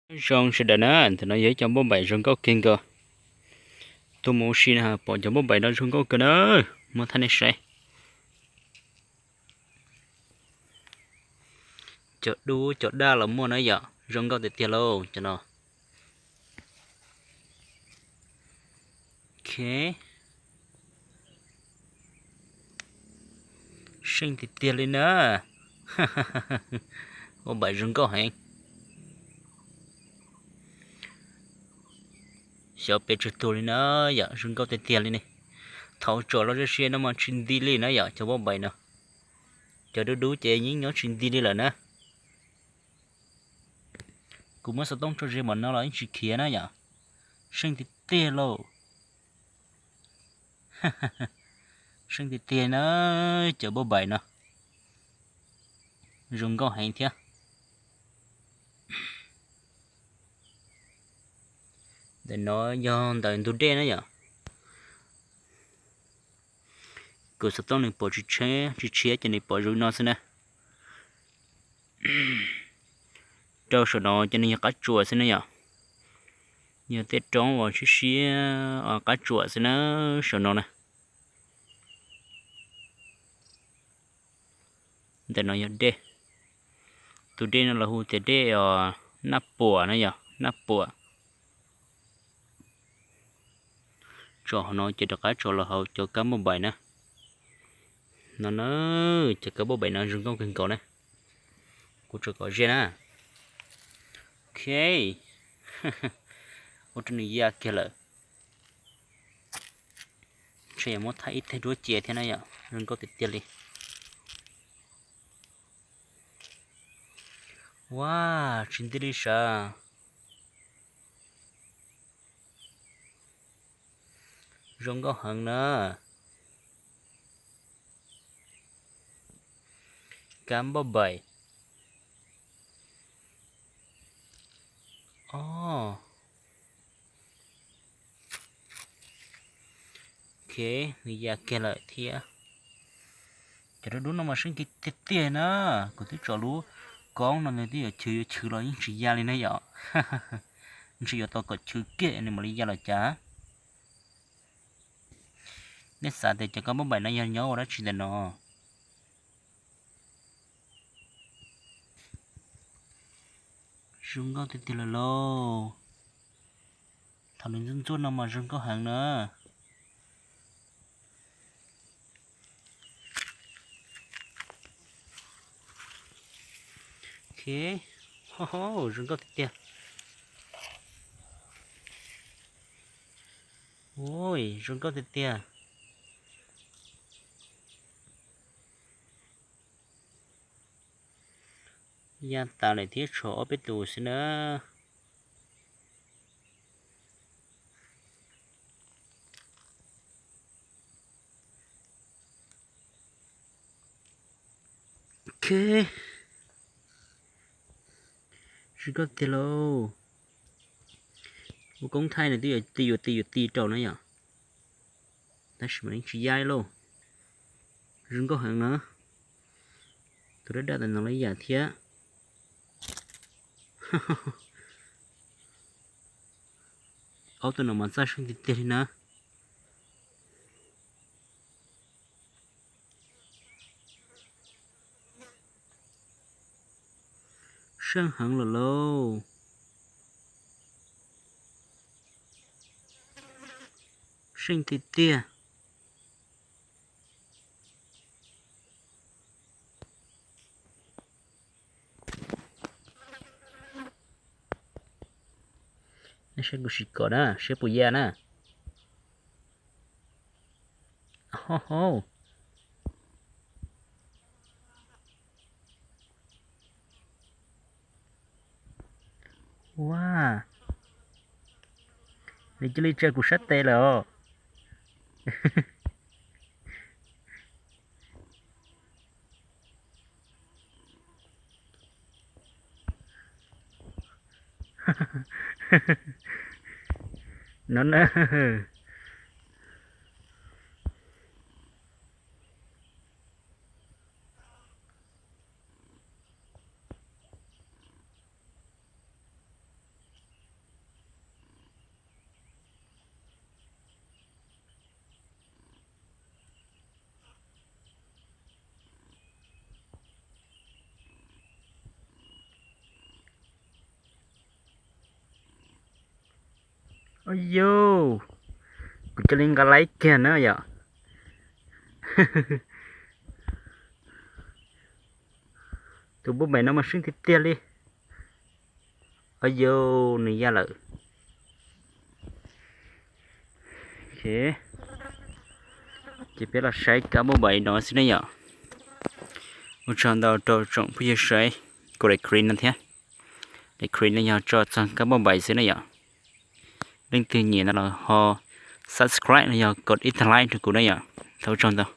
Zoo sawv daws na, ntawm no yog ib co npauj npaim zoo nkauj kawg nkaus. Tuaj mus ua si no pom cov npauj npaim no zoo nkauj kawg na, muab thaij nej saib. Cov dub cov daj los muaj na yom, zoo nkauj tiag tiag lauj cov no. Ok. Seej tiag tiag li na. Ua npaim zoo nkauj heev. Xyov pes tsawg tuag li na yom, zoo nkauj tiag tiag li ne. Thaum tsom los tso siab no mas tsis nti li na yom, cov npauj npaim no. Cov dub dub ces yeej nyob tsis nti li lawm na. Kuv muab xov tooj tso ze npaum no los yeej tsis khiav na yom. Seej tiag tiag lauj. Seej tiag tiag na, cov npauj npaim no. Zoo nkauj heev thiab. Ntawm no yog ntawm ntug dej na yom. Kuv xov tooj nws pom tsis tshiab, tsis tshiab ces nws pom zoo no xwb na. Rau saum no ces nws yog qab tsuas xwb na yom. Yog tej roob uas siab siab qab tsuas xwb na, saum no na. Ntawm no yog dej. Tus dej no lawv hu tias dej Naj Puam na yom, Naj Puam. Tsom hauv no ces rov qab tsom los hauv cov kab npauj npaim na. No na, cov kab npauj npaim no zoo nkauj kawg nkaus na. Kuv tsom kom ze na. Ok. Ua rau nws ya kiag lawm. Ntshe yuav muab thaij ib teg duab cia thiab na yom, zoo nkauj tiag tiag li. Ua, tsis nti li sav. Zoo nkauj heev na. Kab npauj npaim. O, ok, nws ya kiag lawm thiab. Cov dub dub no mas seej kiag tiag tiag na. Kuv twb tsom lub koob no nws twb yuav chwv yuav chwv los yeej tsis ya li na yom. Ntshe yuav tau kom chwv kiag nws mam li ya los cas. Nej xav tias cov kab npauj npaim no yog nyob ua dab tsi ntawm no? Zoo nkauj tiag tiag lawm lauj. Thaum nws ntxuaj ntxuaj no mas zoo nkauj heev na. Ok, zoo nkauj tiag tiag. Ui, zoo nkauj tiag tiag. Ya tas lawm thiab, tshuav ob peb tus xwb na. Ok, zoo nkauj tiag lauj. Ua koob thaij nws twb yuav ti yuav ti yuav ti rau na yom. Tab sis mas yeej tsis ya lauj. Zoo nkauj heev na. Tus daj daj ntawm no los ib yam thiab. Ob tug no mas txaj seej tiag tiag li na. Seej heev lawm lauj. Seej tiag tiag. Nej saib kuv sim kom na, saib puas ya na. Ho ho. Ua, nws cia li tsa kuv sab tes lawm os. No na. Au yau, kuv cia li nqa laib kiag na yom. Tus npauj npaim no mas seej tiag tiag li. Au yau, nws ya lawm. Ces peb los saib kab npauj npaim no xwb ne yom. Ua tsaug ntau rau tsoom phooj ywg saib kuv daim clip no thiab. Daim clip no yog tso txog kab npauj npaim xwb ne yom. Leej twg nyiam no los ho subscribe los yog kom ib tag like rau kuv na yom. Thov ua tsaug ntau.